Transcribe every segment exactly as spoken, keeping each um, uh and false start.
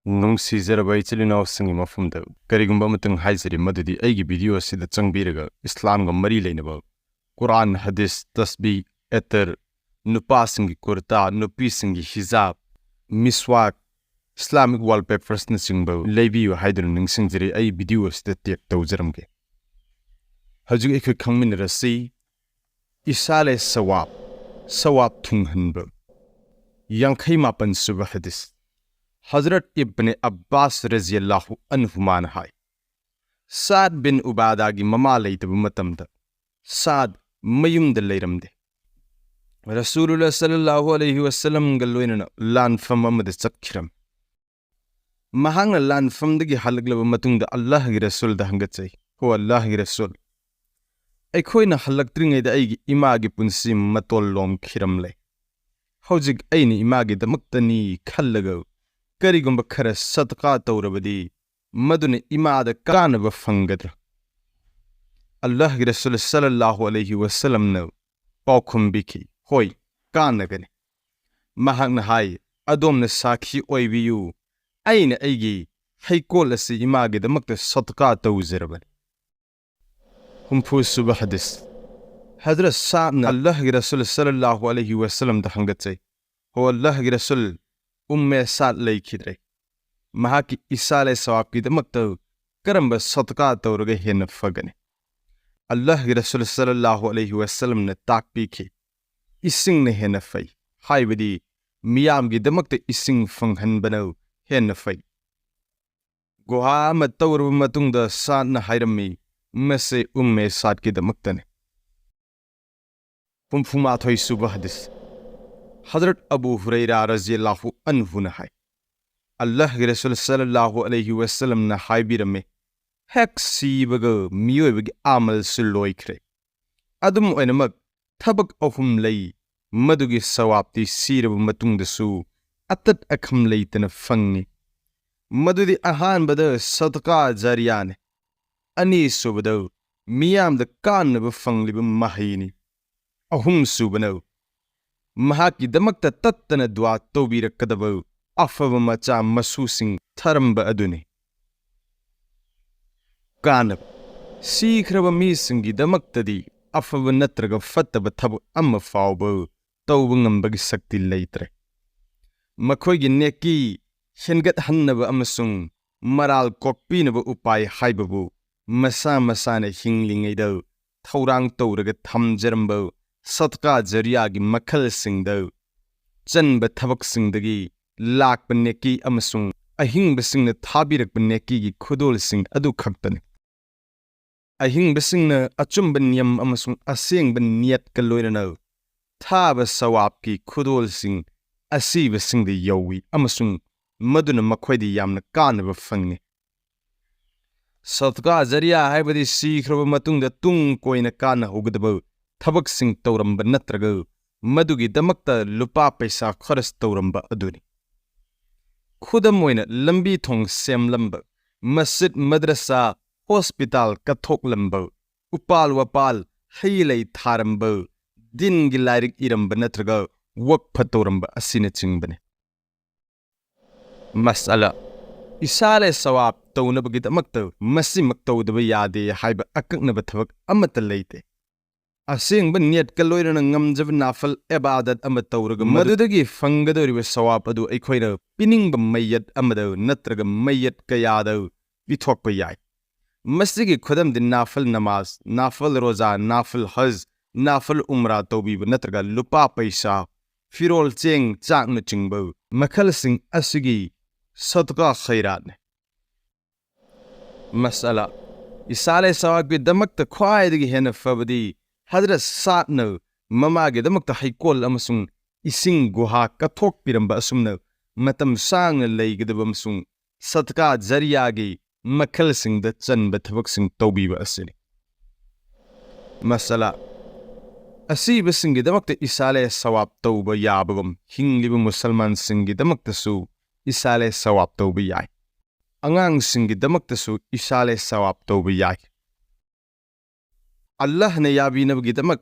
ꯅꯨꯡꯁꯤꯖꯔꯕ ꯏꯆꯤꯜ ꯏꯅꯥꯎꯁꯤꯡꯒꯤ ꯃꯐꯝꯗ ꯀꯔꯤꯒꯨꯝꯕ ꯑꯃꯇꯪ ꯍꯥꯏꯖꯔꯤ, ꯃꯗꯨꯗꯤ ꯑꯩꯒꯤ video ꯑꯁꯤꯗ ꯆꯪꯕꯤꯔꯒ ꯏꯁꯂꯥꯝꯒ ꯃꯔꯤ ꯂꯩꯅꯕ ꯀꯨꯔꯥꯟ, ꯍꯗꯤꯁ, ꯇꯁꯕꯤ, ꯑꯦꯇꯔ, ꯅꯨꯄꯥꯁꯤꯡꯒꯤ ꯀꯨꯔꯇꯥ, ꯅꯨꯄꯤꯁꯤꯡꯒꯤ ꯍꯤꯖꯥꯕ, ꯃꯤꯁꯋꯥꯛ, Islamic wallpapers ꯅꯆꯤꯡꯕ ꯂꯩꯕꯤꯌꯨ ꯍꯥꯏꯗꯨꯅ ꯅꯤꯡꯁꯤꯡꯖꯔꯤ꯫ ꯑꯩ video ꯑꯁꯤꯗ tag ꯇꯧꯖꯔꯝꯒꯦ꯫ ꯍꯧꯖꯤꯛ ꯑꯩꯈꯣꯏ ꯈꯪꯃꯤꯟꯅꯔꯁꯤ ꯏꯁꯥꯂꯦ ꯁꯋꯥꯕ, ꯁꯋꯥꯕ ꯊꯨꯡꯍꯟꯕ꯫ ꯌꯥꯡꯈꯩ ꯃꯥꯄꯟ ꯁꯨꯕ ꯍꯗꯤꯁ꯫ ꯍꯖꯔꯠ ꯏꯕꯅꯦ ꯑꯕ꯭ꯕꯥꯁ ꯔꯖꯤꯌꯜꯂꯥꯍꯨ ꯑꯟꯍꯨꯃꯥꯅ ꯍꯥꯏ, ꯁꯥꯗ ꯕꯤꯟ ꯎꯕꯥꯗꯥꯒꯤ ꯃꯃꯥ ꯂꯩꯇꯕ ꯃꯇꯝꯗ ꯁꯥꯗ ꯃꯌꯨꯝꯗ ꯂꯩꯔꯝꯗꯦ꯫ ꯔꯁꯨꯂꯨꯜꯂꯥ ꯁꯜꯂꯜꯂꯥꯍꯨ ꯑꯂꯩꯍꯤ ꯋꯁꯜꯂꯝꯒ ꯂꯣꯏꯅꯅ ꯂꯥꯟꯐꯝ ꯑꯃꯗ ꯆꯠꯈꯤꯔꯝꯃꯤ꯫ ꯃꯍꯥꯛꯅ ꯂꯥꯟꯐꯝꯗꯒꯤ ꯍꯜꯂꯛꯂꯕ ꯃꯇꯨꯡꯗ ꯑꯜꯂꯥꯍꯒꯤ ꯔꯁꯨꯜꯗ ꯍꯪꯒꯠꯆꯩ, "ꯍꯣ ꯑꯜꯂꯥꯍꯒꯤ ꯔꯁꯨꯜ, ꯑꯩꯈꯣꯏꯅ ꯍꯜꯂꯛꯇ꯭ꯔꯤꯉꯩꯗ ꯑꯩꯒꯤ ꯏꯃꯥꯒꯤ ꯄꯨꯟꯁꯤ ꯃꯇꯣꯜ ꯂꯣꯝꯈꯤꯔꯝꯂꯦ꯫ ꯍꯧꯖꯤꯛ ꯑꯩꯅ ꯏꯃꯥꯒꯤꯗꯃꯛꯇꯅꯤ ꯈꯜꯂꯒ ꯀꯔꯤꯒꯨꯝꯕ ꯈꯔ ꯁꯗꯀꯥ ꯇꯧꯔꯕꯗꯤ ꯃꯗꯨꯅ ꯏꯃꯥꯗ ꯀꯥꯟꯅꯕ ꯐꯪꯒꯗ꯭ꯔꯥ?" ꯑꯜꯂꯥꯍꯒꯤ ꯔꯁꯨꯜ ꯁꯜꯂꯜꯂꯥꯍꯨ ꯑꯂꯩꯍꯤ ꯋꯁꯜꯂꯝꯅ ꯄꯥꯎꯈꯨꯝ ꯄꯤꯈꯤ, "ꯍꯣꯏ, ꯀꯥꯟꯅꯒꯅꯤ꯫" ꯃꯍꯥꯛꯅ ꯍꯥꯏ, "ꯑꯗꯣꯝꯅ ꯁꯥꯈꯤ ꯑꯣꯏꯕꯤꯌꯨ, ꯑꯩꯅ ꯑꯩꯒꯤ ꯍꯩꯀꯣꯜ ꯑꯁꯤ ꯏꯃꯥꯒꯤꯗꯃꯛꯇ ꯁꯗꯀꯥ ꯇꯧꯖꯔꯕꯅꯤ꯫" ꯍꯨꯝꯐꯨ ꯁꯨꯕ ꯍꯗꯤꯁ꯫ ꯍꯖꯔꯠ ꯁꯥꯗꯅ ꯑꯜꯂꯥꯍꯒꯤ ꯔꯁꯨꯜ ꯁꯜꯂꯜꯂꯥꯍꯨ ꯑꯂꯩꯍꯤ ꯋꯁꯜꯂꯝꯗ ꯍꯪꯒꯠꯆꯩ, "ꯍꯣ ꯑꯜꯂꯥꯍꯒꯤ ꯔꯁꯨꯜ, ꯎꯝꯃꯦ ꯁꯥꯗ ꯂꯩꯈꯤꯗ꯭ꯔꯦ꯫ ꯃꯍꯥꯛꯀꯤ ꯏꯁꯥꯂꯦ ꯁꯋꯥꯕꯀꯤꯗꯃꯛꯇ ꯀꯔꯝꯕ ꯁꯗꯀꯥ ꯇꯧꯔꯒ ꯍꯦꯟꯅ ꯐꯒꯅꯤ?" ꯑꯜꯂꯥꯍꯒꯤ ꯔꯁꯨꯜ ꯁꯜꯂꯜꯂꯥꯍꯨ ꯑꯂꯩꯍꯤ ꯋꯁꯜꯂꯝꯅ ꯇꯥꯛꯄꯤꯈꯤ, "ꯏꯁꯤꯡꯅ ꯍꯦꯟꯅ ꯐꯩ, ꯍꯥꯏꯕꯗꯤ ꯃꯤꯌꯥꯝꯒꯤꯗꯃꯛꯇ ꯏꯁꯤꯡ ꯐꯪꯍꯟꯕꯅ ꯍꯦꯟꯅ ꯐꯩ꯫" ꯒꯨꯍꯥ ꯑꯃ ꯇꯧꯔꯕ ꯃꯇꯨꯡꯗ ꯁꯥꯗꯅ ꯍꯥꯏꯔꯝꯃꯤ, "ꯃꯁꯤ ꯎꯝꯃꯦ ꯁꯥꯗꯀꯤꯗꯃꯛꯇꯅꯤ꯫" ꯍꯨꯝꯐꯨ ꯃꯥꯊꯣꯏ ꯁꯨꯕ ꯍꯗꯤꯁ꯫ ꯍꯖꯔꯠ ꯑꯕꯨ ꯍꯨꯔꯩꯔꯥ ꯔꯖꯤꯌꯜꯂꯥꯍꯨ ꯑꯟꯍꯨꯅ ꯍꯥꯏ, "ꯑꯜꯂꯥꯍꯒꯤ ꯔꯁꯨꯜ ꯁꯜꯂꯜꯂꯥꯍꯨ ꯑꯂꯩꯍꯤ ꯋꯁꯜꯂꯝꯅ ꯍꯥꯏꯕꯤꯔꯝꯃꯤ, ꯍꯦꯛ ꯁꯤꯕꯒ ꯃꯤꯑꯣꯏꯕꯒꯤ ꯑꯃꯜꯁꯨ ꯂꯣꯏꯈ꯭ꯔꯦ꯫ ꯑꯗꯨꯝ ꯑꯣꯏꯅꯃꯛ, ꯊꯕꯛ ꯑꯍꯨꯝ ꯂꯩ, ꯃꯗꯨꯒꯤ ꯁꯋꯥꯕꯇꯤ ꯁꯤꯔꯕ ꯃꯇꯨꯡꯗꯁꯨ ꯑꯇꯠ ꯑꯈꯝ ꯂꯩꯇꯅ ꯐꯪꯏ꯫ ꯃꯗꯨꯗꯤ ꯑꯍꯥꯟꯕꯗ ꯁꯗꯀꯥ ꯖꯥꯔꯤꯌꯥꯅꯤ, ꯑꯅꯤꯁꯨꯕꯗ ꯃꯤꯌꯥꯝꯗ ꯀꯥꯟꯅꯕ ꯐꯪꯂꯤꯕ ꯃꯍꯩꯅꯤ, ꯑꯍꯨꯝꯁꯨꯕꯅ ꯃꯍꯥꯛꯀꯤꯗꯃꯛꯇ ꯇꯠꯇꯅ ꯗꯨꯋꯥ ꯇꯧꯕꯤꯔꯛꯀꯗꯕ ꯑꯐꯕ ꯃꯆꯥ ꯃꯁꯨꯁꯤꯡ ꯊꯔꯝꯕ ꯑꯗꯨꯅꯤ꯫ ꯀꯥꯟꯅꯕ: ꯁꯤꯈ꯭ꯔꯕ ꯃꯤꯁꯤꯡꯒꯤꯗꯃꯛꯇꯗꯤ ꯑꯐꯕ ꯅꯠꯇ꯭ꯔꯒ ꯐꯠꯇꯕ ꯊꯕꯛ ꯑꯃ ꯐꯥꯎꯕ ꯇꯧꯕ ꯉꯝꯕꯒꯤ ꯁꯛꯇꯤ ꯂꯩꯇ꯭ꯔꯦ꯫ ꯃꯈꯣꯏꯒꯤ ꯅꯦꯀꯤ ꯍꯦꯟꯒꯠꯍꯟꯅꯕ ꯑꯃꯁꯨꯡ ꯃꯔꯥꯜ ꯀꯣꯛꯄꯤꯅꯕ ꯎꯄꯥꯏ ꯍꯥꯏꯕꯕꯨ ꯃꯁꯥ ꯃꯁꯥꯅ ꯍꯤꯡꯂꯤꯉꯩꯗ ꯊꯧꯔꯥꯡ ꯇꯧꯔꯒ ꯊꯝꯖꯔꯝꯕ ꯁꯗꯀꯥ ꯖꯔꯤꯌꯥꯒꯤ ꯃꯈꯜꯁꯤꯡꯗ ꯆꯟꯕ ꯊꯕꯛꯁꯤꯡꯗꯒꯤ ꯂꯥꯛꯄ ꯅꯦꯀꯤ ꯑꯃꯁꯨꯡ ꯑꯍꯤꯡꯕꯁꯤꯡꯅ ꯊꯥꯕꯤꯔꯛꯄ ꯅꯦꯀꯤꯒꯤ ꯈꯨꯗꯣꯜꯁꯤꯡ ꯑꯗꯨ ꯈꯛꯇꯅꯤ꯫ ꯑꯍꯤꯡꯕꯁꯤꯡꯅ ꯑꯆꯨꯝꯕ ꯅꯤꯌꯝ ꯑꯃꯁꯨꯡ ꯑꯁꯦꯡꯕ ꯅꯤꯌꯠꯀ ꯂꯣꯏꯅꯅ ꯊꯥꯕ ꯁꯋꯥꯕꯀꯤ ꯈꯨꯗꯣꯜꯁꯤꯡ ꯑꯁꯤꯕꯁꯤꯡꯗ ꯌꯧꯏ ꯑꯃꯁꯨꯡ ꯃꯗꯨꯅ ꯃꯈꯣꯏꯗ ꯌꯥꯝꯅ ꯀꯥꯟꯅꯕ ꯐꯪꯏ꯫ ꯁꯗꯀꯥ ꯖꯔꯤꯌꯥ ꯍꯥꯏꯕꯗꯤ ꯁꯤꯈ꯭ꯔꯕ ꯃꯇꯨꯡꯗ ꯇꯨꯡ ꯀꯣꯏꯅ ꯀꯥꯟꯅꯍꯧꯒꯗꯕ ꯊꯕꯛꯁꯤꯡ ꯇꯧꯔꯝꯕ ꯅꯠꯇ꯭ꯔꯒ ꯃꯗꯨꯒꯤꯗꯃꯛꯇ ꯂꯨꯄꯥ ꯄꯩꯁꯥ ꯈꯔꯆ ꯇꯧꯔꯝꯕ ꯑꯗꯨꯅꯤ꯫ ꯈꯨꯗꯝ ꯑꯣꯏꯅ, ꯂꯝꯕꯤ ꯊꯣꯡ ꯁꯦꯝꯂꯝꯕ, ꯃꯁꯖꯤꯗ, ꯃꯗ꯭ꯔꯁꯥ, ꯍꯣꯁꯄꯤꯇꯥꯜ ꯀꯠꯊꯣꯛꯂꯝꯕ, ꯎꯄꯥꯜ ꯋꯥꯄꯥꯜ, ꯍꯩ ꯂꯩ ꯊꯥꯔꯝꯕ, ꯗꯤꯟꯒꯤ ꯂꯥꯏꯔꯤꯛ ꯏꯔꯝꯕ ꯅꯠꯇ꯭ꯔꯒ ꯋꯛꯐ ꯇꯧꯔꯝꯕ ꯑꯁꯤꯅꯆꯤꯡꯕꯅꯤ꯫ ꯃꯁꯑꯂꯥ: ꯏꯁꯥꯂꯦ ꯁꯋꯥꯕ ꯇꯧꯅꯕꯒꯤꯗꯃꯛꯇ ꯃꯁꯤꯃꯛ ꯇꯧꯗꯕ ꯌꯥꯗꯦ ꯍꯥꯏꯕ ꯑꯀꯛꯅꯕ ꯊꯕꯛ ꯑꯃꯠꯇ ꯂꯩꯇꯦ꯫ ꯑꯁꯦꯡꯕ ꯅꯤꯌꯠꯀ ꯂꯣꯏꯅꯅ ꯉꯝꯖꯕ ꯅꯥꯐꯜ ꯏꯕꯥꯗꯠ ꯑꯃ ꯇꯧꯔꯒ ꯃꯗꯨꯗꯒꯤ ꯐꯪꯒꯗꯧꯔꯤꯕ ꯁꯋꯥꯕ ꯑꯗꯨ ꯑꯩꯈꯣꯏꯅ ꯄꯤꯅꯤꯡꯕ ꯃꯩꯌꯠ ꯑꯃꯗ ꯅꯠꯇ꯭ꯔꯒ ꯃꯩꯌꯠ ꯀꯌꯥꯗ ꯄꯤꯊꯣꯛꯄ ꯌꯥꯏ꯫ ꯃꯁꯤꯒꯤ ꯈꯨꯗꯝꯗꯤ ꯅꯥꯐꯜ ꯅꯃꯥꯖ, ꯅꯥꯐꯜ ꯔꯣꯖꯥ, ꯅꯥꯐꯜ ꯍꯖ, ꯅꯥꯐꯜ ꯎꯝꯔꯥ ꯇꯧꯕꯤꯕ ꯅꯠꯇ꯭ꯔꯒ ꯂꯨꯄꯥ ꯄꯩꯁꯥ, ꯐꯤꯔꯣꯜ, ꯆꯦꯡ, ꯆꯥꯛꯅꯆꯤꯡꯕ ꯃꯈꯜꯁꯤꯡ ꯑꯁꯤꯒꯤ ꯁꯗꯀꯥ ꯈꯩꯔꯥꯠꯅꯤ꯫ ꯃꯁꯑꯂꯥ: ꯏꯁꯥꯂꯦ ꯁꯋꯥꯕꯀꯤꯗꯃꯛꯇ ꯈ꯭ꯋꯥꯏꯗꯒꯤ ꯍꯦꯟꯅ ꯐꯕꯗꯤ ꯍꯖꯔꯠ ꯁꯥꯗꯅ ꯃꯃꯥꯒꯤꯗꯃꯛꯇ ꯍꯩꯀꯣꯜ ꯑꯃꯁꯨꯡ ꯏꯁꯤꯡ ꯒꯨꯍꯥ ꯀꯠꯊꯣꯛꯄꯤꯔꯝꯕ ꯑꯁꯨꯝꯅ ꯃꯇꯝ ꯁꯥꯡꯅ ꯂꯩꯒꯗꯕ ꯑꯃꯁꯨꯡ ꯁꯗꯀꯥ ꯖꯔꯤꯌꯥꯒꯤ ꯃꯈꯜꯁꯤꯡꯗ ꯆꯟꯕ ꯊꯕꯛꯁꯤꯡ ꯇꯧꯕꯤꯕ ꯑꯁꯤꯅꯤ꯫ ꯃꯁꯑꯂꯥ: ꯑꯁꯤꯕꯁꯤꯡꯒꯤꯗꯃꯛꯇ ꯏꯁꯥꯂꯦ ꯁꯋꯥꯕ ꯇꯧꯕ ꯌꯥꯕꯒꯨꯝ ꯍꯤꯡꯂꯤꯕ ꯃꯨꯁꯜꯃꯥꯟꯁꯤꯡꯒꯤꯗꯃꯛꯇꯁꯨ ꯏꯁꯥꯂꯦ ꯁꯋꯥꯕ ꯇꯧꯕ ꯌꯥꯏ꯫ ꯑꯉꯥꯡꯁꯤꯡꯒꯤꯗꯃꯛꯇꯁꯨ ꯏꯁꯥꯂꯦ ꯁꯋꯥꯕ ꯇꯧꯕ ꯌꯥꯏ꯫ ꯑꯜꯂꯥꯍꯅ ꯌꯥꯕꯤꯅꯕꯒꯤꯗꯃꯛ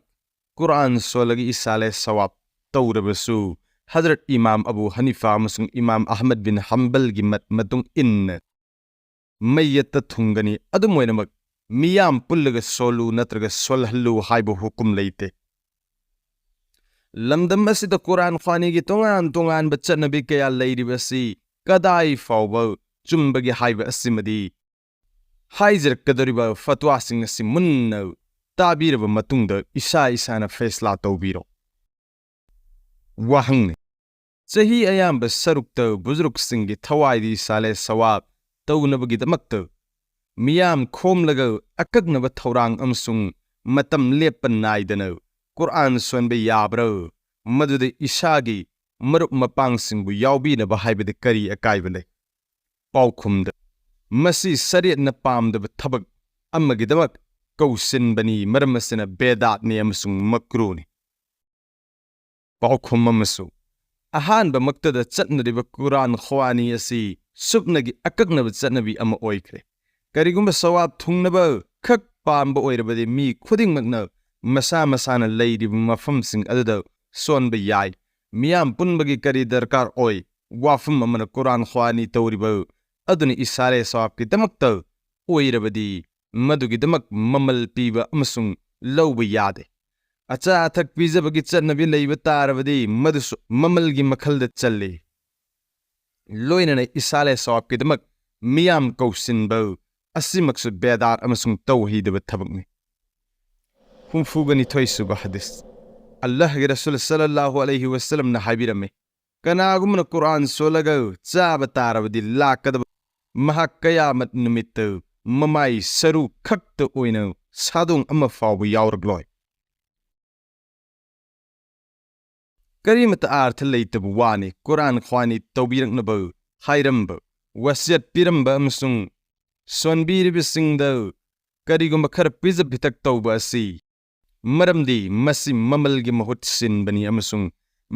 ꯀꯨꯔꯥꯟ ꯁꯣꯜꯂꯒ ꯏꯁꯥꯂꯦ ꯁꯋꯥꯕ ꯇꯧꯔꯕꯁꯨ ꯍꯖꯔꯠ ꯏꯃꯥꯝ ꯑꯕꯨ ꯍꯅꯤꯐꯥ ꯑꯃꯁꯨꯡ ꯏꯃꯥꯝ ꯑꯍꯃꯗ ꯕꯤꯟ ꯍꯝꯕꯜꯒꯤ ꯃꯠ ꯃꯇꯨꯡ ꯏꯟꯅ ꯃꯩꯌꯠꯇ ꯊꯨꯡꯒꯅꯤ꯫ ꯑꯗꯨꯝ ꯑꯣꯏꯅꯃꯛ, ꯃꯤꯌꯥꯝ ꯄꯨꯜꯂꯒ ꯁꯣꯜꯂꯨ ꯅꯠꯇ꯭ꯔꯒ ꯁꯣꯜꯍꯜꯂꯨ ꯍꯥꯏꯕ ꯍꯨꯀꯨꯝ ꯂꯩꯇꯦ꯫ ꯂꯝꯗꯝ ꯑꯁꯤꯗ ꯀꯨꯔꯥꯟ ꯈ꯭ꯋꯥꯅꯤꯒꯤ ꯇꯣꯉꯥꯟ ꯇꯣꯉꯥꯟꯕ ꯆꯠꯅꯕꯤ ꯀꯌꯥ ꯂꯩꯔꯤꯕ ꯑꯁꯤ ꯀꯗꯥꯏ ꯐꯥꯎꯕ ꯆꯨꯝꯕꯒꯦ ꯍꯥꯏꯕ ꯑꯁꯤꯃꯗꯤ ꯍꯥꯏꯖꯔꯛꯀꯗꯧꯔꯤꯕ ꯐꯠꯋꯥꯁꯤꯡ ꯑꯁꯤ ꯃꯨꯟꯅ ꯇꯥꯕꯤꯔꯕ ꯃꯇꯨꯡꯗ ꯏꯁꯥ ꯏꯁꯥꯅ ꯐꯩꯁꯂꯥ ꯇꯧꯕꯤꯔꯣ꯫ ꯋꯥꯍꯪꯅꯤ꯫ ꯆꯍꯤ ꯑꯌꯥꯝꯕ ꯁꯔꯨꯛꯇ ꯕꯨꯖꯨꯔꯨꯛꯁꯤꯡꯒꯤ ꯊꯋꯥꯏꯗꯤ ꯏꯁꯥꯂꯦ ꯁꯋꯥꯕ ꯇꯧꯅꯕꯒꯤꯗꯃꯛꯇ ꯃꯤꯌꯥꯝ ꯈꯣꯝꯂꯒ ꯑꯀꯛꯅꯕ ꯊꯧꯔꯥꯡ ꯑꯃꯁꯨꯡ ꯃꯇꯝ ꯂꯦꯞꯄ ꯅꯥꯏꯗꯅ ꯀꯨꯔꯥꯟ ꯁꯣꯟꯕ ꯌꯥꯕ꯭ꯔꯥ? ꯃꯗꯨꯗ ꯏꯁꯥꯒꯤ ꯃꯔꯨꯞ ꯃꯄꯥꯡꯁꯤꯡꯕꯨ ꯌꯥꯎꯕꯤꯅꯕ ꯍꯥꯏꯕꯗ ꯀꯔꯤ ꯑꯀꯥꯏꯕ ꯂꯩ? ꯄꯥꯎꯈꯨꯝꯗ, ꯃꯁꯤ ꯁꯔꯤꯌꯠꯅ ꯄꯥꯝꯗꯕ ꯊꯕꯛ ꯑꯃꯒꯤꯗꯃꯛ ꯀꯧꯁꯤꯟꯕꯅꯤ, ꯃꯔꯝ ꯑꯁꯤꯅ ꯕꯦꯗꯥꯠꯅꯤ ꯑꯃꯁꯨꯡ ꯃꯀ꯭ꯔꯨꯅꯤ꯫ ꯄꯥꯎꯈꯨꯝ ꯑꯃꯁꯨ, ꯑꯍꯥꯟꯕꯃꯛꯇꯗ ꯆꯠꯅꯔꯤꯕ ꯀꯨꯔꯥꯟ ꯈ꯭ꯋꯥꯅꯤ ꯑꯁꯤ ꯁꯨꯞꯅꯒꯤ ꯑꯀꯛꯅꯕ ꯆꯠꯅꯕꯤ ꯑꯃ ꯑꯣꯏꯈ꯭ꯔꯦ꯫ ꯀꯔꯤꯒꯨꯝꯕ ꯁꯋꯥꯕ ꯊꯨꯡꯅꯕ ꯈꯛ ꯄꯥꯝꯕ ꯑꯣꯏꯔꯕꯗꯤ ꯃꯤ ꯈꯨꯗꯤꯡꯃꯛꯅ ꯃꯁꯥ ꯃꯁꯥꯅ ꯂꯩꯔꯤꯕ ꯃꯐꯝꯁꯤꯡ ꯑꯗꯨꯗ ꯁꯣꯟꯕ ꯌꯥꯏ꯫ ꯃꯤꯌꯥꯝ ꯄꯨꯟꯕꯒꯤ ꯀꯔꯤ ꯗꯔꯀꯥꯔ ꯑꯣꯏ? ꯋꯥꯐꯝ ꯑꯃꯅ ꯀꯨꯔꯥꯟ ꯈ꯭ꯋꯥꯅꯤ ꯇꯧꯔꯤꯕ ꯑꯗꯨꯅ ꯏꯁꯥꯂꯦ ꯁꯋꯥꯕꯀꯤꯗꯃꯛꯇ ꯑꯣꯏꯔꯕꯗꯤ ꯃꯗꯨꯒꯤꯗꯃꯛ ꯃꯃꯜ ꯄꯤꯕ ꯑꯃꯁꯨꯡ ꯂꯧꯕ ꯌꯥꯗꯦ꯫ ꯑꯆꯥ ꯑꯊꯛ ꯄꯤꯖꯕꯒꯤ ꯆꯠꯅꯕꯤ ꯂꯩꯕ ꯇꯥꯔꯕꯗꯤ ꯃꯗꯨꯁꯨ ꯃꯃꯜꯒꯤ ꯃꯈꯜꯗ ꯆꯜꯂꯤ꯫ ꯂꯣꯏꯅꯅ ꯏꯁꯥꯂꯦ ꯁꯋꯥꯕꯀꯤꯗꯃꯛ ꯃꯤꯌꯥꯝ ꯀꯧꯁꯤꯟꯕ ꯑꯁꯤꯃꯛꯁꯨ ꯕꯦꯗꯥꯠ ꯑꯃꯁꯨꯡ ꯇꯧꯍꯩꯗꯕ ꯊꯕꯛꯅꯤ꯫ ꯍꯨꯝꯐꯨꯒ ꯅꯤꯊꯣꯏ ꯁꯨꯕ ꯍꯗꯤꯁ꯫ ꯑꯜꯂꯥꯍꯒꯤ ꯔꯁꯨꯜ ꯁꯜꯂꯜꯂꯥꯍꯨ ꯑꯂꯩꯍꯤ ꯋꯁꯜꯂꯝꯅ ꯍꯥꯏꯕꯤꯔꯝꯃꯤ, ꯀꯅꯥꯒꯨꯝꯕꯅ ꯀꯨꯔꯥꯟ ꯁꯣꯜꯂꯒ ꯆꯥꯕ ꯇꯥꯔꯕꯗꯤ ꯂꯥꯛꯀꯗꯕ ꯃꯍꯥꯛ ꯀꯌꯥꯃꯠ ꯅꯨꯃꯤꯠꯇ ꯃꯃꯥꯏ ꯁꯔꯨ ꯈꯛꯇ ꯑꯣꯏꯅ ꯁꯥꯗꯣꯡ ꯑꯃ ꯐꯥꯎꯕ ꯌꯥꯎꯔꯛꯂꯣꯏ꯫ ꯀꯔꯤꯃꯠꯇ ꯑꯥꯔꯊ ꯂꯩꯇꯕ ꯋꯥꯅꯤ꯫ ꯀꯨꯔꯥꯟ ꯈ꯭ꯋꯥꯅꯤ ꯇꯧꯕꯤꯔꯛꯅꯕ ꯍꯥꯏꯔꯝꯕ, ꯋꯁꯤꯌꯠ ꯄꯤꯔꯝꯕ ꯑꯃꯁꯨꯡ ꯁꯣꯟꯕꯤꯔꯤꯕꯁꯤꯡꯗ ꯀꯔꯤꯒꯨꯝꯕ ꯈꯔ ꯄꯤꯖ ꯄꯤꯊꯛ ꯇꯧꯕ ꯑꯁꯤ, ꯃꯔꯝꯗꯤ ꯃꯁꯤ ꯃꯃꯜꯒꯤ ꯃꯍꯨꯠ ꯁꯤꯟꯕꯅꯤ ꯑꯃꯁꯨꯡ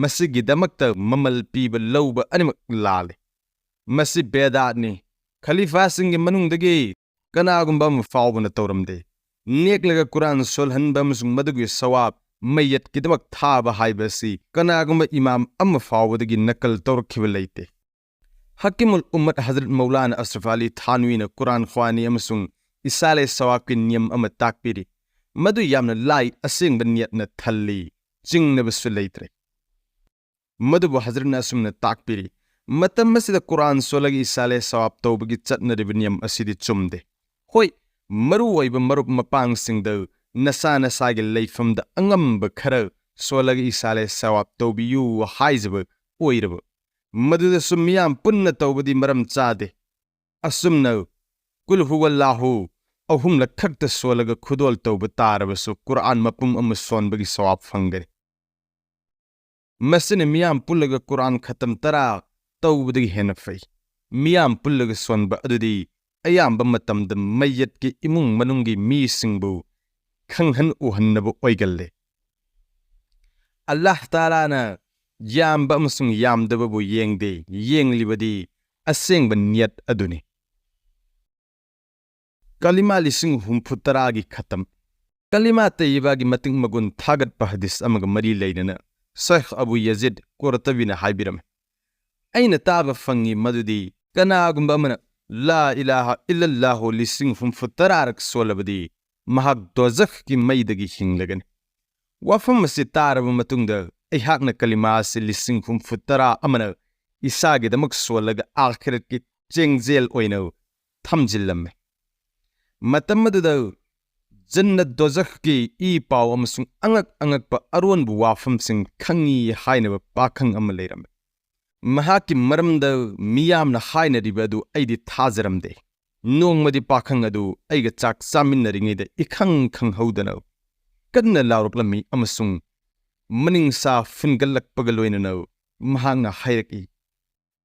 ꯃꯁꯤꯒꯤꯗꯃꯛꯇ ꯃꯃꯜ ꯄꯤꯕ ꯂꯧꯕ ꯑꯅꯤꯃꯛ ꯂꯥꯜꯂꯤ꯫ ꯃꯁꯤ ꯕꯦꯗꯥꯠꯅꯤ꯫ ꯈꯂꯤꯐꯥꯁꯤꯡꯒꯤ ꯃꯅꯨꯡꯗꯒꯤ ꯀꯅꯥꯒꯨꯝꯕ ꯑꯃ ꯐꯥꯎꯕꯅ ꯇꯧꯔꯝꯗꯦ꯫ ꯅꯦꯛꯂꯒ ꯀꯨꯔꯥꯟ ꯁꯣꯜꯍꯟꯕ ꯑꯃꯁꯨꯡ ꯃꯗꯨꯒꯤ ꯁꯋꯥꯕ ꯃꯩꯌꯠꯀꯤꯗꯃꯛ ꯊꯥꯕ ꯍꯥꯏꯕ ꯑꯁꯤ ꯀꯅꯥꯒꯨꯝꯕ ꯏꯃꯥꯝ ꯑꯃ ꯐꯥꯎꯕꯗꯒꯤ ꯅꯀꯜ ꯇꯧꯔꯛꯈꯤꯕ ꯂꯩꯇꯦ꯫ ꯍꯀꯤꯃꯨꯜ ꯎꯝꯃꯠ ꯍꯖꯔꯠ ꯃꯧꯂꯥꯅꯥ ꯑꯁ꯭ꯔꯐ ꯑꯂꯤ ꯊꯥꯟꯋꯤꯅ ꯀꯨꯔꯥꯟ ꯈ꯭ꯋꯥꯅꯤ ꯑꯃꯁꯨꯡ ꯏꯁꯥꯂꯦ ꯁꯋꯥꯕꯀꯤ ꯅꯤꯌꯝ ꯑꯃ ꯇꯥꯛꯄꯤꯔꯤ꯫ ꯃꯗꯨ ꯌꯥꯝꯅ ꯂꯥꯏ, ꯑꯁꯦꯡꯕ ꯅꯤꯌꯠꯅ ꯊꯜꯂꯤ, ꯆꯤꯡꯅꯕꯁꯨ ꯂꯩꯇ꯭ꯔꯦ꯫ ꯃꯗꯨꯕꯨ ꯍꯖꯔꯠꯅ ꯑꯁꯨꯝꯅ ꯇꯥꯛꯄꯤꯔꯤ, ꯃꯇꯝ ꯑꯁꯤꯗ ꯀꯨꯔꯥꯟ ꯁꯣꯜꯂꯒ ꯏꯁꯥꯂꯦ ꯁꯋꯥꯕ ꯇꯧꯕꯒꯤ ꯆꯠꯅꯔꯤꯕ ꯅꯤꯌꯝ ꯑꯁꯤꯗꯤ ꯆꯨꯝꯗꯦ꯫ ꯍꯣꯏ, ꯃꯔꯨ ꯑꯣꯏꯕ ꯃꯔꯨꯞ ꯃꯄꯥꯡꯁꯤꯡꯗ ꯅꯁꯥ ꯅꯁꯥꯒꯤ ꯂꯩꯐꯝꯗ ꯑꯉꯝꯕ ꯈꯔ ꯁꯣꯜꯂꯒ ꯏꯁꯥꯂꯦ ꯁꯋꯥꯕ ꯇꯧꯕꯤꯌꯨ ꯍꯥꯏꯖꯕ ꯑꯣꯏꯔꯕ, ꯃꯗꯨꯗꯁꯨ ꯃꯤꯌꯥꯝ ꯄꯨꯟꯅ ꯇꯧꯕꯗꯤ ꯃꯔꯝ ꯆꯥꯗꯦ꯫ ꯑꯁꯨꯝꯅ ꯀꯨꯜ ꯍꯨꯋꯜꯂꯥꯍꯨ ꯑꯍꯨꯝꯂꯛ ꯈꯛꯇ ꯁꯣꯜꯂꯒ ꯈꯨꯗꯣꯜ ꯇꯧꯕ ꯇꯥꯔꯕꯁꯨ ꯀꯨꯔꯥꯟ ꯃꯄꯨꯝ ꯑꯃ ꯁꯣꯟꯕꯒꯤ ꯁꯋꯥꯕ ꯐꯪꯒꯅꯤ꯫ ꯃꯁꯤꯅ ꯃꯤꯌꯥꯝ ꯄꯨꯜꯂꯒ ꯀꯨꯔꯥꯟ ꯈꯇꯝ ꯇꯔꯥ ꯇꯧꯕꯗꯒꯤ ꯍꯦꯟꯅ ꯐꯩ꯫ ꯃꯤꯌꯥꯝ ꯄꯨꯜꯂꯒ ꯁꯣꯟꯕ ꯑꯗꯨꯗꯤ ꯑꯌꯥꯝꯕ ꯃꯇꯝꯗ ꯃꯩꯌꯠꯀꯤ ꯏꯃꯨꯡ ꯃꯅꯨꯡꯒꯤ ꯃꯤꯁꯤꯡꯕꯨ ꯈꯪꯍꯟ ꯎꯍꯟꯅꯕ ꯑꯣꯏꯒꯜꯂꯦ꯫ ꯑꯜꯂꯥꯍ ꯇꯥꯂꯥꯅ ꯌꯥꯝꯕ ꯑꯃꯁꯨꯡ ꯌꯥꯝꯗꯕꯕꯨ ꯌꯦꯡꯗꯦ, ꯌꯦꯡꯂꯤꯕꯗꯤ ꯑꯁꯦꯡꯕ ꯅꯤꯌꯠ ꯑꯗꯨꯅꯤ꯫ ꯀꯂꯤꯃꯥ ꯂꯤꯁꯤꯡ ꯍꯨꯝꯐꯨ ꯇꯔꯥꯒꯤ ꯈꯇꯝ꯫ ꯀꯂꯤꯃꯥ ꯇꯩꯌꯤꯕꯥꯒꯤ ꯃꯇꯤꯛ ꯃꯒꯨꯟ ꯊꯥꯒꯠꯄ ꯍꯗꯤꯁ ꯑꯃꯒ ꯃꯔꯤ ꯂꯩꯅꯅ ꯁꯩꯈ ꯑꯕꯨ ꯌꯖꯤꯗ ꯀꯨꯔꯇꯕꯤꯅ ꯍꯥꯏꯕꯤꯔꯝꯃꯤ, ꯑꯩꯅ ꯇꯥꯕ ꯐꯪꯉꯤ ꯃꯗꯨꯗꯤ ꯀꯅꯥꯒꯨꯝꯕ ꯑꯃꯅ ꯂꯥ ꯏꯂꯥꯍ ꯏꯜꯂꯜꯂꯥꯍꯨ ꯂꯤꯁꯤꯡ ꯍꯨꯝꯐꯨ ꯇꯔꯥꯔꯛ ꯁꯣꯜꯂꯕꯗꯤ ꯃꯍꯥꯛ ꯗꯣꯖꯈꯀꯤ ꯃꯩꯗꯒꯤ ꯍꯤꯡꯂꯒꯅꯤ꯫ ꯋꯥꯐꯝ ꯑꯁꯤ ꯇꯥꯔꯕ ꯃꯇꯨꯡꯗ ꯑꯩꯍꯥꯛꯅ ꯀꯂꯤꯃꯥ ꯑꯁꯤ ꯂꯤꯁꯤꯡ ꯍꯨꯝꯐꯨ ꯇꯔꯥ ꯑꯃꯅ ꯏꯁꯥꯒꯤꯗꯃꯛ ꯁꯣꯜꯂꯒ ꯑꯥꯈꯤꯔꯠꯀꯤ ꯆꯦꯡꯖꯦꯜ ꯑꯣꯏꯅ ꯊꯝꯖꯤꯜꯂꯝꯃꯤ꯫ ꯃꯇꯝ ꯑꯗꯨꯗ ꯖꯟꯅꯠ ꯗꯣꯖꯈꯀꯤ ꯏ ꯄꯥꯎ ꯑꯃꯁꯨꯡ ꯑꯉꯛ ꯑꯉꯛꯄ ꯑꯔꯣꯟꯕ ꯋꯥꯐꯝꯁꯤꯡ ꯈꯪꯉꯤ ꯍꯥꯏꯅꯕ ꯄꯥꯈꯪ ꯑꯃ ꯂꯩꯔꯝꯃꯤ꯫ ꯃꯍꯥꯛꯀꯤ ꯃꯔꯝꯗ ꯃꯤꯌꯥꯝꯅ ꯍꯥꯏꯅꯔꯤꯕ ꯑꯗꯨ ꯑꯩꯗꯤ ꯊꯥꯖꯔꯝꯗꯦ꯫ ꯅꯣꯡꯃꯗꯤ ꯄꯥꯈꯪ ꯑꯗꯨ ꯑꯩꯒ ꯆꯥꯛ ꯆꯥꯃꯤꯟꯅꯔꯤꯉꯩꯗ ꯏꯈꯪ ꯈꯪꯍꯧꯗꯅ ꯀꯟꯅ ꯂꯥꯎꯔꯛꯂꯝꯃꯤ ꯑꯃꯁꯨꯡ ꯃꯅꯤꯡꯁꯥ ꯐꯨꯟꯒꯠꯂꯛꯄꯒ ꯂꯣꯏꯅꯅ ꯃꯍꯥꯛꯅ ꯍꯥꯏꯔꯛꯏ,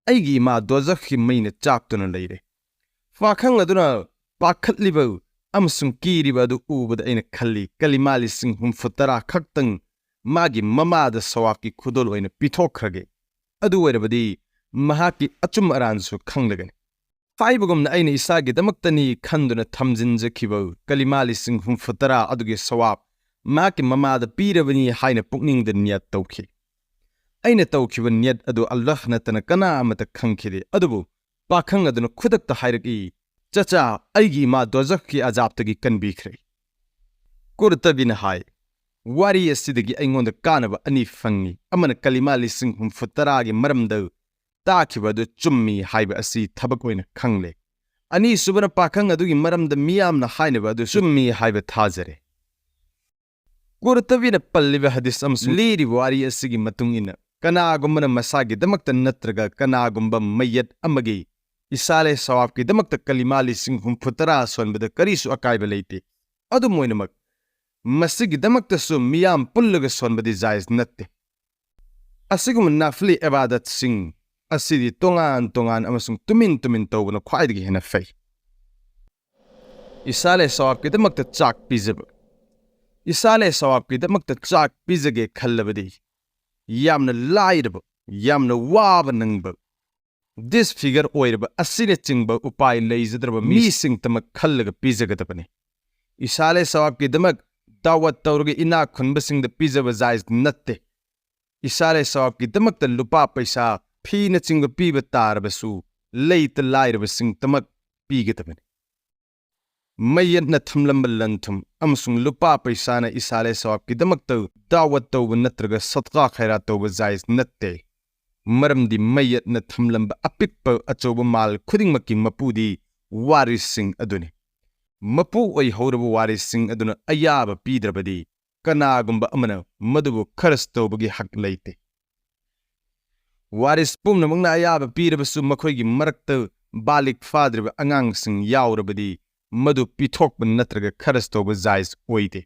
"ꯑꯩꯒꯤ ꯏꯃꯥ ꯗꯣꯖꯈꯀꯤ ꯃꯩꯅ ꯆꯥꯛꯇꯨꯅ ꯂꯩꯔꯦ꯫" ꯄꯥꯈꯪ ꯑꯗꯨꯅ ꯄꯥꯈꯠꯂꯤꯕ ꯑꯃꯁꯨꯡ ꯀꯤꯔꯤꯕ ꯑꯗꯨ ꯎꯕꯗ ꯑꯩꯅ ꯈꯜꯂꯤ, ꯀꯂꯤꯃꯥ ꯂꯤꯁꯤꯡ ꯍꯨꯝꯐꯨ ꯇꯔꯥ ꯈꯛꯇꯪ ꯃꯥꯒꯤ ꯃꯃꯥꯗ ꯁꯋꯥꯕꯀꯤ ꯈꯨꯗꯣꯜ ꯑꯣꯏꯅ ꯄꯤꯊꯣꯛꯈ꯭ꯔꯒꯦ꯫ ꯑꯗꯨ ꯑꯣꯏꯔꯕꯗꯤ ꯃꯍꯥꯛꯀꯤ ꯑꯆꯨꯝ ꯑꯔꯥꯟꯁꯨ ꯈꯪꯂꯒꯅꯤ꯫ ꯍꯥꯏꯕꯒꯨꯝꯅ ꯑꯩꯅ ꯏꯁꯥꯒꯤꯗꯃꯛꯇꯅꯤ ꯈꯟꯗꯨꯅ ꯊꯝꯖꯤꯟꯖꯈꯤꯕ ꯀꯂꯤꯃꯥ ꯂꯤꯁꯤꯡ ꯍꯨꯝꯐꯨ ꯇꯔꯥ ꯑꯗꯨꯒꯤ ꯁꯋꯥꯕ ꯃꯍꯥꯛꯀꯤ ꯃꯃꯥꯗ ꯄꯤꯔꯕꯅꯤ ꯍꯥꯏꯅ ꯄꯨꯛꯅꯤꯡꯗ ꯅꯤꯌꯠ ꯇꯧꯈꯤ꯫ ꯑꯩꯅ ꯇꯧꯈꯤꯕ ꯅꯤꯌꯠ ꯑꯗꯨ ꯑꯜꯂꯥꯍ ꯅꯠꯇꯅ ꯀꯅꯥ ꯑꯃꯠꯇ ꯈꯪꯈꯤꯗꯦ꯫ ꯑꯗꯨꯕꯨ ꯄꯥꯈꯪ ꯑꯗꯨꯅ ꯈꯨꯗꯛꯇ ꯍꯥꯏꯔꯛꯏ, "ꯆꯆꯥ, ꯑꯩꯒꯤ ꯏꯃꯥ ꯗꯣꯖꯈꯀꯤ ꯑꯖꯥꯕꯇꯒꯤ ꯀꯟꯕꯤꯈ꯭ꯔꯦ"꯫ ꯀꯨꯔꯇꯕꯤꯅ ꯍꯥꯏ, "ꯋꯥꯔꯤ ꯑꯁꯤꯗꯒꯤ ꯑꯩꯉꯣꯟꯗ ꯀꯥꯟꯅꯕ ꯑꯅꯤ ꯐꯪꯏ꯫ ꯑꯃꯅ ꯀꯂꯤꯃꯥ ꯂꯤꯁꯤꯡ ꯍꯨꯝꯐꯨ ꯇꯔꯥꯒꯤ ꯃꯔꯝꯗ ꯇꯥꯈꯤꯕ ꯑꯗꯨ ꯆꯨꯝꯃꯤ ꯍꯥꯏꯕ ꯑꯁꯤ ꯊꯕꯛ ꯑꯣꯏꯅ ꯈꯪꯂꯦ꯫ ꯑꯅꯤꯁꯨꯕꯅ ꯄꯥꯈꯪ ꯑꯗꯨꯒꯤ ꯃꯔꯝꯗ ꯃꯤꯌꯥꯝꯅ ꯍꯥꯏꯅꯕ ꯑꯗꯨ ꯆꯨꯝꯃꯤ ꯍꯥꯏꯕ ꯊꯥꯖꯔꯦ"꯫ ꯀꯨꯔꯇꯕꯤꯅ ꯄꯜꯂꯤꯕ ꯍꯗꯤꯁ ꯑꯃꯁꯨꯡ ꯂꯤꯔꯤꯕ ꯋꯥꯔꯤ ꯑꯁꯤꯒꯤ ꯃꯇꯨꯡ ꯏꯟꯅ, ꯀꯅꯥꯒꯨꯝꯕꯅ ꯃꯁꯥꯒꯤꯗꯃꯛꯇ ꯅꯠꯇ꯭ꯔꯒ ꯀꯅꯥꯒꯨꯝꯕ ꯃꯩꯌꯠ ꯑꯃꯒꯤ ꯏꯁꯥꯂꯦ ꯁꯋꯥꯕꯀꯤꯗꯃꯛꯇ ꯀꯂꯤꯃꯥ ꯂꯤꯁꯤꯡ ꯍꯨꯝꯐꯨ ꯇꯔꯥ ꯁꯣꯟꯕꯗ ꯀꯔꯤꯁꯨ ꯑꯀꯥꯏꯕ ꯂꯩꯇꯦ꯫ ꯑꯗꯨꯝ ꯑꯣꯏꯅꯃꯛ, ꯃꯁꯤꯒꯤꯗꯃꯛꯇꯁꯨ ꯃꯤꯌꯥꯝ ꯄꯨꯜꯂꯒ ꯁꯣꯟꯕꯗꯤ ꯖꯥꯏꯖ ꯅꯠꯇꯦ꯫ ꯑꯁꯤꯒꯨꯝꯕ ꯅꯥꯐꯤꯂꯤ ꯏꯕꯥꯗꯠꯁꯤꯡ ꯑꯁꯤꯗꯤ ꯇꯣꯉꯥꯟ ꯇꯣꯉꯥꯟ ꯑꯃꯁꯨꯡ ꯇꯨꯃꯤꯟ ꯇꯨꯃꯤꯟ ꯇꯧꯕꯅ ꯈ꯭ꯋꯥꯏꯗꯒꯤ ꯍꯦꯟꯅ ꯐꯩ꯫ ꯏꯁꯥꯂꯦ ꯁꯋꯥꯕꯀꯤꯗꯃꯛꯇ ꯆꯥꯛ ꯄꯤꯖꯕ꯫ ꯏꯁꯥꯂꯦ ꯁꯋꯥꯕꯀꯤꯗꯃꯛꯇ ꯆꯥꯛ ꯄꯤꯖꯒꯦ ꯈꯜꯂꯕꯗꯤ, ꯌꯥꯝꯅ ꯂꯥꯏꯔꯕ, ꯌꯥꯝꯅ ꯋꯥꯕ ꯅꯪꯕ, ꯗꯤꯁꯐꯤꯒꯔ ꯑꯣꯏꯔꯕ ꯑꯁꯤꯅꯆꯤꯡꯕ ꯎꯄꯥꯏ ꯂꯩꯖꯗ꯭ꯔꯕ ꯃꯤꯁꯤꯡꯇꯃꯛ ꯈꯜꯂꯒ ꯄꯤꯖꯒꯗꯕꯅꯤ꯫ ꯏꯁꯥꯂꯦ ꯁꯋꯥꯕꯀꯤꯗꯃꯛ ꯗꯥꯋꯠ ꯇꯧꯔꯒ ꯏꯅꯥꯛ ꯈꯨꯟꯕꯁꯤꯡꯗ ꯄꯤꯖꯕ ꯖꯥꯏꯖ ꯅꯠꯇꯦ꯫ ꯏꯁꯥꯂꯦ ꯁꯋꯥꯕꯀꯤꯗꯃꯛꯇ ꯂꯨꯄꯥ ꯄꯩꯁꯥ, ꯐꯤꯅꯆꯤꯡꯕ ꯄꯤꯕ ꯇꯥꯔꯕꯁꯨ, ꯂꯩꯇ ꯂꯥꯏꯔꯕꯁꯤꯡꯇꯃꯛ ꯄꯤꯒꯗꯕꯅꯤ꯫ ꯃꯩꯌꯠꯅ ꯊꯝꯂꯝꯕ ꯂꯟ-ꯊꯨꯝ ꯑꯃꯁꯨꯡ ꯂꯨꯄꯥ ꯄꯩꯁꯥꯅ ꯏꯁꯥꯂꯦ ꯁꯋꯥꯕꯀꯤꯗꯃꯛꯇ ꯗꯥꯋꯠ ꯇꯧꯕ ꯅꯠꯇ꯭ꯔꯒ ꯁꯗꯀꯥ ꯈꯩꯔꯥꯠ ꯇꯧꯕ ꯖꯥꯏꯖ ꯅꯠꯇꯦ꯫ ꯃꯔꯝꯗꯤ ꯃꯩꯌꯠꯅ ꯊꯝꯂꯝꯕ ꯑꯄꯤꯛꯄ ꯑꯆꯧꯕ ꯃꯥꯜ ꯈꯨꯗꯤꯡꯃꯛꯀꯤ ꯃꯄꯨꯗꯤ ꯋꯥꯔꯤꯁꯁꯤꯡ ꯑꯗꯨꯅꯤ꯫ ꯃꯄꯨ ꯑꯣꯏꯍꯧꯔꯕ ꯋꯥꯔꯤꯁꯁꯤꯡ ꯑꯗꯨꯅ ꯑꯌꯥꯕ ꯄꯤꯗ꯭ꯔꯕꯗꯤ, ꯀꯅꯥꯒꯨꯝꯕ ꯑꯃꯅ ꯃꯗꯨꯕꯨ ꯈꯔꯁ ꯇꯧꯕꯒꯤ ꯍꯛ ꯂꯩꯇꯦ꯫ ꯋꯥꯔꯤꯁ ꯄꯨꯝꯅꯃꯛꯅ ꯑꯌꯥꯕ ꯄꯤꯔꯕꯁꯨ, ꯃꯈꯣꯏꯒꯤ ꯃꯔꯛꯇ ꯕꯥꯂꯤꯒ ꯐꯥꯗ꯭ꯔꯤꯕ ꯑꯉꯥꯡꯁꯤꯡ ꯌꯥꯎꯔꯕꯗꯤ, ꯃꯗꯨ ꯄꯤꯊꯣꯛꯄ ꯅꯠꯇ꯭ꯔꯒ ꯈꯔꯁ ꯇꯧꯕ ꯖꯥꯏꯖ ꯑꯣꯏꯗꯦ꯫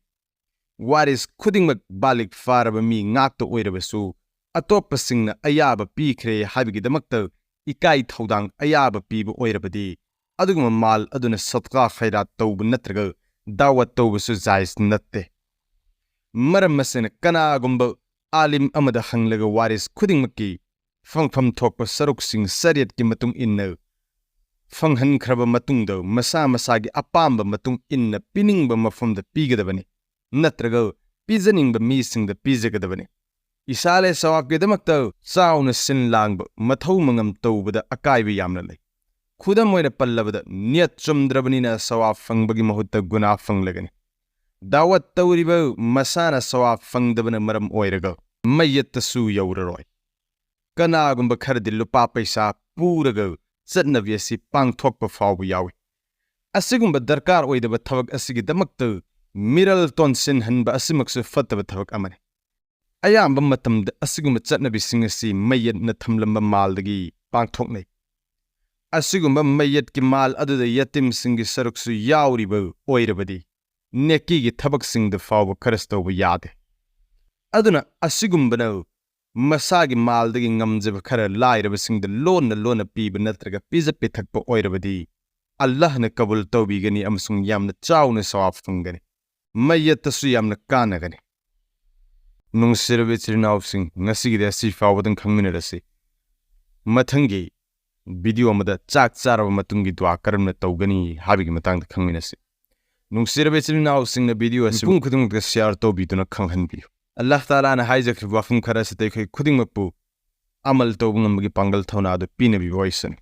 ꯋꯥꯔꯤꯁ ꯈꯨꯗꯤꯡꯃꯛ ꯕꯥꯂꯤꯒ ꯐꯥꯔꯕ ꯃꯤ ꯉꯥꯛꯇ ꯑꯣꯏꯔꯕꯁꯨ, ꯑꯇꯣꯞꯄꯁꯤꯡꯅ ꯑꯌꯥꯕ ꯄꯤꯈ꯭ꯔꯦ ꯍꯥꯏꯕꯒꯤꯗꯃꯛꯇ ꯏꯀꯥꯏ ꯊꯧꯗꯥꯡ ꯑꯌꯥꯕ ꯄꯤꯕ ꯑꯣꯏꯔꯕꯗꯤ, ꯑꯗꯨꯒꯨꯝꯕ ꯃꯥꯜ ꯑꯗꯨꯅ ꯁꯗꯀꯥ ꯈꯩꯔꯥꯠ ꯇꯧꯕ ꯅꯠꯇ꯭ꯔꯒ ꯗꯥꯋꯠ ꯇꯧꯕꯁꯨ ꯖꯥꯏꯖ ꯅꯠꯇꯦ꯫ ꯃꯔꯝ ꯑꯁꯤꯅ, ꯀꯅꯥꯒꯨꯝꯕ ꯑꯥꯂꯤꯝ ꯑꯃꯗ ꯍꯪꯂꯒ ꯋꯥꯔꯤꯁ ꯈꯨꯗꯤꯡꯃꯛꯀꯤ ꯐꯪꯐꯝ ꯊꯣꯛꯄ ꯁꯔꯨꯛꯁꯤꯡ ꯁꯔꯤꯌꯠꯀꯤ ꯃꯇꯨꯡ ꯏꯟꯅ ꯐꯪꯍꯟꯈ꯭ꯔꯕ ꯃꯇꯨꯡꯗ, ꯃꯁꯥ ꯃꯁꯥꯒꯤ ꯑꯄꯥꯝꯕ ꯃꯇꯨꯡ ꯏꯟꯅ ꯄꯤꯅꯤꯡꯕ ꯃꯐꯝꯗ ꯄꯤꯒꯗꯕꯅꯤ꯫ ꯅꯠꯇ꯭ꯔꯒ ꯄꯤꯖꯅꯤꯡꯕ ꯃꯤꯁꯤꯡꯗ ꯄꯤꯖꯒꯗꯕꯅꯤ꯫ ꯏꯁꯥꯂꯦ ꯁꯋꯥꯕꯀꯤꯗꯃꯛꯇ ꯆꯥꯎꯅ ꯁꯤꯟ ꯂꯥꯡꯕ, ꯃꯊꯧ ꯃꯉꯝ ꯇꯧꯕꯗ ꯑꯀꯥꯏꯕ ꯌꯥꯝꯅ ꯂꯩ꯫ ꯈꯨꯗꯝ ꯑꯣꯏꯅ ꯄꯜꯂꯕꯗ, ꯅꯤꯌꯠ ꯆꯨꯝꯗ꯭ꯔꯕꯅꯤꯅ ꯁꯋꯥꯕ ꯐꯪꯕꯒꯤ ꯃꯍꯨꯠꯇ ꯒꯨꯅꯥꯍ ꯐꯪꯂꯒꯅꯤ꯫ ꯗꯥꯋꯠ ꯇꯧꯔꯤꯕ ꯃꯁꯥꯅ ꯁꯋꯥꯕ ꯐꯪꯗꯕꯅ ꯃꯔꯝ ꯑꯣꯏꯔꯒ ꯃꯩꯌꯠꯇꯁꯨ ꯌꯧꯔꯔꯣꯏ꯫ ꯀꯅꯥꯒꯨꯝꯕ ꯈꯔꯗꯤ ꯂꯨꯄꯥ ꯄꯩꯁꯥ ꯄꯨꯔꯒ ꯆꯠꯅꯕꯤ ꯑꯁꯤ ꯄꯥꯡꯊꯣꯛꯄ ꯐꯥꯎꯕ ꯌꯥꯎꯏ꯫ ꯑꯁꯤꯒꯨꯝꯕ ꯗꯔꯀꯥꯔ ꯑꯣꯏꯗꯕ ꯊꯕꯛ ꯑꯁꯤꯒꯤꯗꯃꯛꯇ ꯃꯤꯔꯜ ꯇꯣꯟꯁꯤꯟꯍꯟꯕ ꯑꯁꯤꯃꯛꯁꯨ ꯐꯠꯇꯕ ꯊꯕꯛ ꯑꯃꯅꯤ꯫ ꯑꯌꯥꯝꯕ ꯃꯇꯝꯗ ꯑꯁꯤꯒꯨꯝꯕ ꯆꯠꯅꯕꯤꯁꯤꯡ ꯑꯁꯤ ꯃꯩꯌꯠꯅ ꯊꯝꯂꯝꯕ ꯃꯥꯜꯗꯒꯤ ꯄꯥꯡꯊꯣꯛꯅꯩ꯫ ꯑꯁꯤꯒꯨꯝꯕ ꯃꯩꯌꯠꯀꯤ ꯃꯥꯜ ꯑꯗꯨꯗ ꯌꯇꯤꯝꯁꯤꯡꯒꯤ ꯁꯔꯨꯛꯁꯨ ꯌꯥꯎꯔꯤꯕ ꯑꯣꯏꯔꯕꯗꯤ, ꯅꯦꯀꯤꯒꯤ ꯊꯕꯛꯁꯤꯡꯗ ꯐꯥꯎꯕ ꯈꯔꯁ ꯇꯧꯕ ꯌꯥꯗꯦ꯫ ꯑꯗꯨꯅ ꯑꯁꯤꯒꯨꯝꯕꯅ ꯃꯁꯥꯒꯤ ꯃꯥꯜꯗꯒꯤ ꯉꯝꯖꯕ ꯈꯔ ꯂꯥꯏꯔꯕꯁꯤꯡꯗ ꯂꯣꯟꯅ ꯂꯣꯟꯅ ꯄꯤꯕ ꯅꯠꯇ꯭ꯔꯒ ꯄꯤꯖ ꯄꯤꯊꯛꯄ ꯑꯣꯏꯔꯕꯗꯤ, ꯑꯜꯂꯥꯍꯅ ꯀꯕꯨꯜ ꯇꯧꯕꯤꯒꯅꯤ ꯑꯃꯁꯨꯡ ꯌꯥꯝꯅ ꯆꯥꯎꯅ ꯁꯋꯥꯕ ꯐꯪꯒꯅꯤ꯫ ꯃꯩꯌꯠꯇꯁꯨ ꯌꯥꯝꯅ ꯀꯥꯟꯅꯒꯅꯤ꯫ ꯅꯨꯡꯁꯤꯔꯕ ꯏꯆꯤꯜ ꯏꯅꯥꯎꯁꯤꯡ, ꯉꯁꯤꯒꯤꯗꯤ ꯑꯁꯤ ꯐꯥꯎꯕꯗꯪ ꯈꯪꯃꯤꯟꯅꯔꯁꯤ꯫ ꯃꯊꯪꯒꯤ ꯚꯤꯗꯤꯑꯣ ꯑꯃꯗ ꯆꯥꯛ ꯆꯥꯔꯕ ꯃꯇꯨꯡꯒꯤ ꯗꯨꯋꯥ ꯀꯔꯝꯅ ꯇꯧꯒꯅꯤ ꯍꯥꯏꯕꯒꯤ ꯃꯇꯥꯡꯗ ꯈꯪꯃꯤꯟꯅꯁꯤ꯫ ꯅꯨꯡꯁꯤꯔꯕ ꯏꯆꯤꯜ ꯏꯅꯥꯎꯁꯤꯡꯅ ꯚꯤꯗꯤꯑꯣ ꯑꯁꯤ ꯃꯤꯄꯨꯝ ꯈꯨꯗꯤꯡꯃꯛꯇ ꯁꯤꯌꯥꯔ ꯇꯧꯕꯤꯗꯨꯅ ꯈꯪꯍꯟꯕꯤꯌꯨ꯫ ꯑꯜꯂꯥꯍ ꯇꯥꯂꯥꯅ ꯍꯥꯏꯖꯈ꯭ꯔꯤꯕ ꯋꯥꯐꯝ ꯈꯔ ꯑꯁꯤꯗ ꯑꯩꯈꯣꯏ ꯈꯨꯗꯤꯡꯃꯛꯄꯨ ꯑꯃꯜ ꯇꯧꯕ ꯉꯝꯕꯒꯤ ꯄꯥꯡꯒꯜ ꯊꯧꯅꯥ ꯑꯗꯨ ꯄꯤꯅꯕꯤꯕ ꯑꯣꯏꯁꯅꯨ꯫